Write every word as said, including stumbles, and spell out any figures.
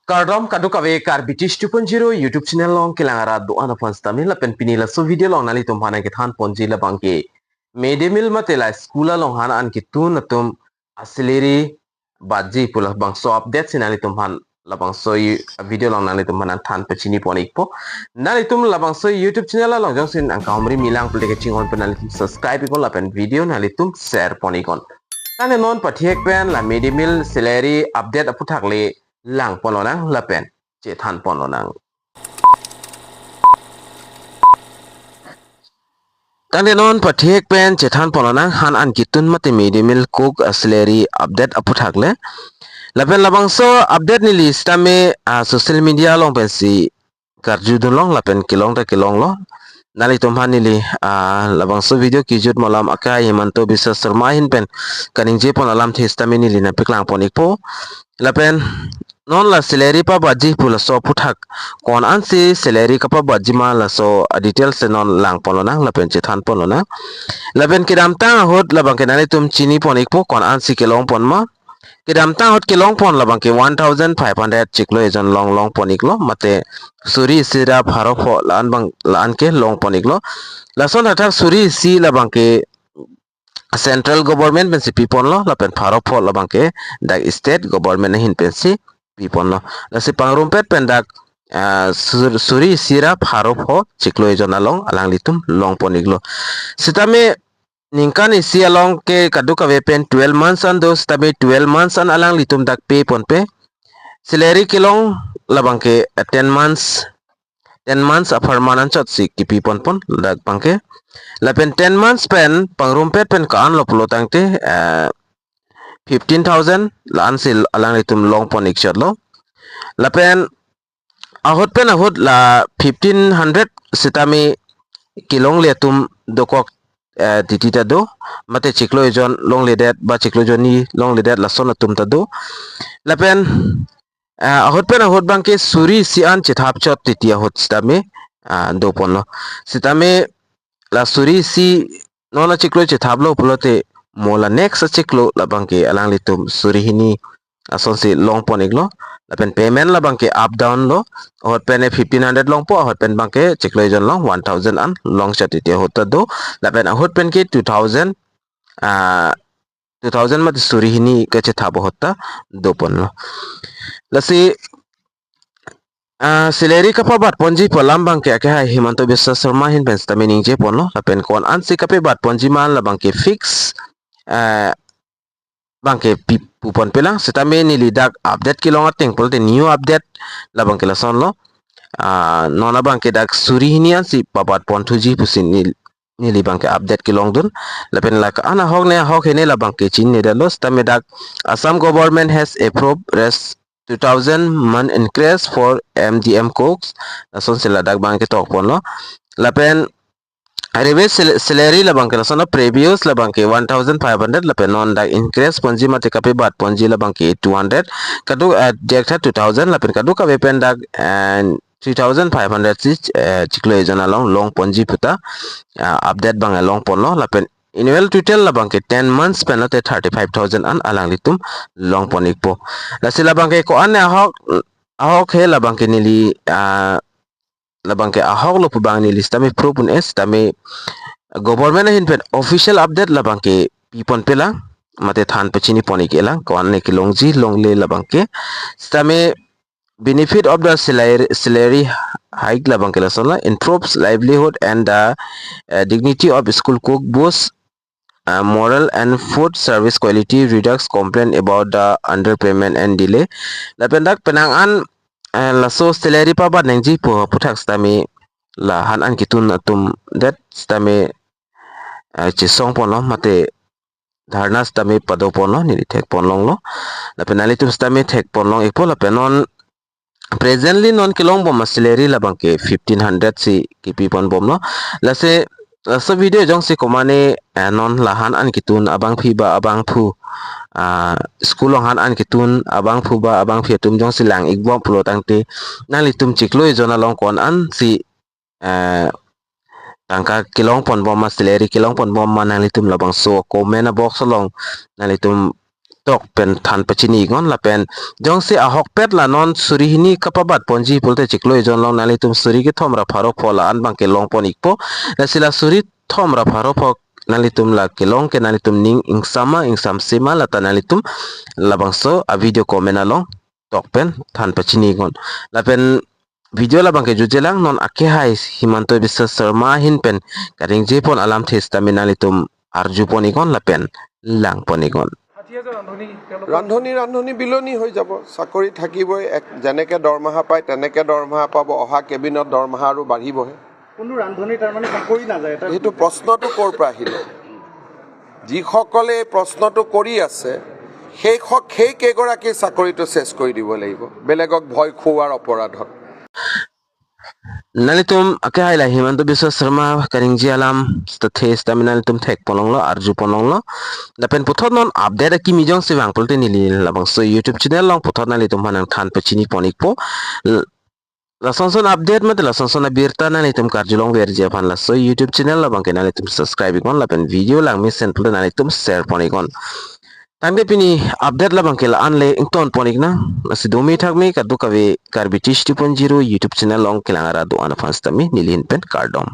Kardom kadokave, Karbi Tish two point zero YouTube channel along kelang arat do-an aphan sitame lapen pini laso video along nanglitum aphan nangkethan ponji labang ke mid day meal mate la school along han an ketun atum a-salary batji pu labangso update si nanglitum aphan labangso i-, video along nanglitum aphan nangthan pachini pon ikpo. Nanglitum labangso YouTube channel along jongsi nangkahumri milang pulote kachinghon pen nanglitum subscribe iknon lapen video nanglitum share pon iknon. Tangte non pathek pen la mid day meal salary update aphuthak le lang pon lonang lapen chethan pon lonang. Tangte non pathek pen chethan pon lonang han an ketun mate mid day meal cook a-salary update aphuthak le. Lapen labangso update neli sitame, ah, social media along pensi karjudun long lapen kelong ta kelonglo. Nanglitum aphan neli, ah, labangso video kejut malam akai Himanta Biswa Sarma ahin pen kaningje pon alamthe sitame neli nangpeklang pon ikpo. Lapen non la salary pabatji pu laso aphuthak ko-an ansi salary kapabatji ma laso a-details si non lang pon lonang lapen chethan pon lonang. Lapen kedamtang ahut labang ke nanglitum chini pon ikpo ko-an ansi kelong pon ma. Kedamtang ahut kelong pon labang ke one thousand five hundred chiklo ejon along long pon iklo, mate suri isi ra pharo pho la-an abang la-an ke long pon iklo. Lason athak suri isi labang ke central government pensi pi ponlo, lapen pharo pho labang ke dak state government ahin pensi pi ponlo. Lasi pangrumpet pen dak, ah, sur-, suri isi ra pharo pho chiklo ejon along alanglitum long pon iklo. Sitame ningkan isi along ke kadokave pen twelve months an do, sitame twelve months an alanglitum dak pay ponpe. Salary kelong labang ke, eh, ten months, ten months apharman anchot si kipi pon pon dak abang ke. Lapen ten months pen pangrumpet pen ko-an lo pulo tangte, eh, fifteen thousand la-an si alanglitum long pon ikchotlo. Lapen ahut pen ahut la fifteen hundred sitame kelongle atum dokok, eh, titi ta do, mate chiklo ejon longledet ba chiklo ejon ni longledet lason atum ta do. Lapen, eh, ahut pen ahut abang ke suri isi an chethap chot titi ahut sitame, ah, do ponlo. Sitame la suri isi non achiklo chethaplo pulote mo la next achiklo labang ke alanglitum suri hini asonsi long pon iklo. Lapen payment labang ke up down lo. Ahut pen fifteen hundred longpo, ahut pen abang ke chiklo ejon along one thousand an long chot titi ahut ta do. Lapen ahut pen ke two thousand, ah, two thousand mate suri hini kachethap ahut ta do ponlo. Lasi, ah, salary kapabat ponji pu alam abang ke akehai Himanta Biswa Sarma ahin pen sitame ningje ponlo, lapen ko-an ansi kapebat ponji ma labang ke fix, ah, abang ke pi-, pu ponpe lang, sitame neli dak update kelong ateng pulote new update labang ke lasonlo. Ah, non abang ke dak suri hini ansi pabat pon thuji pusi nel-, neli abang ke update kelongdun. Lapen la ko-an ahok ne ahok hene labang ke chinine detlo, sitame dak Assam government has approved res two thousand month increase for M D M cooks. Lasonsi ladak abang ke tok ponlo. Lapen revised sal-, salary labang ke lasonlo, previous labang ke one thousand five hundred lapen non dak increase ponji mate kapebat ponji labang ke two hundred. Kadok, eh, diak tha two thousand lapen kadokave pen dak, eh, three thousand five hundred si, eh, chiklo ejon along long ponji puta, ah, update abang long ponlo. Lapen annual total labang ke ten months pen lote thirty five thousand an alanglitum long pon ikpo. Lasi labang ke ko-an ahok, ahok he labang ke neli, ah, labang ke ahok lo pu abang neli sitame proof un-e, sitame government ahin pen official update labang ke pi ponpe lang, mate than pachini pon ik-e lang ko-an ne kelongji longle labang ke. Sitame benefit of the salary, salary hike labang ke lasonlo, improves livelihood and the, uh, dignity of school cook, boosts, uh, morale and food service quality, reduce complaint about the underpayment and delay. Lapen dak penang an, uh, laso salary pabat nangji pu aphuthak sitame la han an ketun atum det sitame, uh, chesong ponlo mate dharna sitame pado ponlo, neli thek pon longlo. Lapen nanglitum sitame thek pon long ikpo, lapen non presently non kelong bom a-salary labang ke fifteen hundred si kipi pon bomlo. Lasi, laso video jongsi komane, eh, non la han an ketun abangpi ba abangphu, ah, school along han an ketun abangphu ba abangpi atum jongsi lang ik bom pulo tangte nanglitum chiklo ejon along ko-an ansi, eh, tangka kelong pon bom ma, salary kelong pon bom ma, nanglitum labangso comment box along nanglitum tok pen than pachini iknon. Lapen jongsi ahokpet la non suri hini kapabat ponji pulote chiklo ejon along nanglitum suri kethom ra pharo pho la-an abang kelong pon ikpo. Lasi la suri thom ra pharo pho nanglitum la kelong ke nanglitum ning ingsam ma ingsamse ma lata nanglitum labangso a video comment along tok pen than pachini iknon. Lapen video labang ke jutje lang, non akehai Himanta Biswa Sarma ahin pen kaningje pon alamthe sitame nanglitum arju pon iknon lapen lang pon iknon. ৰান্ধনী ৰান্ধনী বিলনি হৈ যাব। চাকৰি থাকিবই, এক যেনেকে দৰমহা পায় তেনেকে দৰমহা পাব, অহা কেবিনত দৰমহা আৰু বাঢ়িবহে। কোনো ৰান্ধনী তাৰমানে চাকৰি নাযায়, এটা সেইটো প্ৰশ্নটো ক'ৰ পৰা আহিলে? যিসকলে এই প্ৰশ্নটো কৰি আছে, সেই স- সেই কেইগৰাকীৰ চাকৰিটো চেছ কৰি দিব লাগিব বেলেগক ভয় খুওৱাৰ অপৰাধত। Nanglitum akehai la Himanta Biswa Sarma kaningje alamthe sitame nanglitum thek pon longlo, arju pon longlo. Lapen puthot non update akimi jongsi vang pulote neli labangso YouTube channel along puthot nanglitum aphan nangthan pachini pon ikpo. L- Lasonson update mate lasonson abirta nanglitum karjulongverji aphan laso YouTube channel labang ke nanglitum subscribe iknon lapen video lang mesen pulote nanglitum share pon iknon. Tangte pini update labang ke la-an le ington pon iknang. Lasi dumi thakmi kadokave Karbi Tish Tipon Zero YouTube channel along kelang ara do-an aphan sitame neli ahin pen kardom.